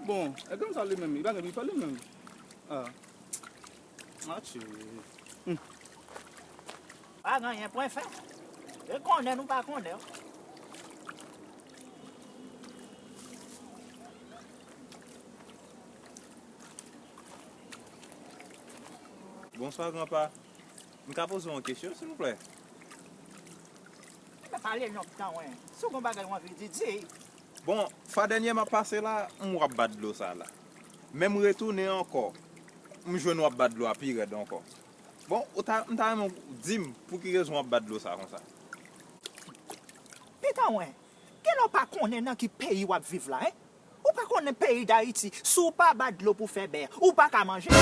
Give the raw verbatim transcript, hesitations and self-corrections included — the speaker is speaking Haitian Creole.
Bon, e granm sa li menm, li pa gen pifè li menm. Ah. Matye. Hmm. Pa gen anyen pou n fè. E konnen nou pa konnen. Bonswa, granpa. M ka poze w yon kesyon, silvouplè? Ebyen, pale non, Tanwen. Si w gen yon bagay w anvi di, di. Bon, fwa dènyè m ap pase la, m wè w ap bat dlo sa la. Men m retounen ankò, m jwenn w ap bat dlo a pi rèd ankò. Bon, ou ta, m ta renmen w di m pou ki rezon w ap bat dlo sa konsa. Men Tanwen, genlè w pa konnen nan ki peyi w ap viv la, en? Ou pa konnen peyi Dayiti, si w pa bat dlo pou fè bè, ou pa ka manje?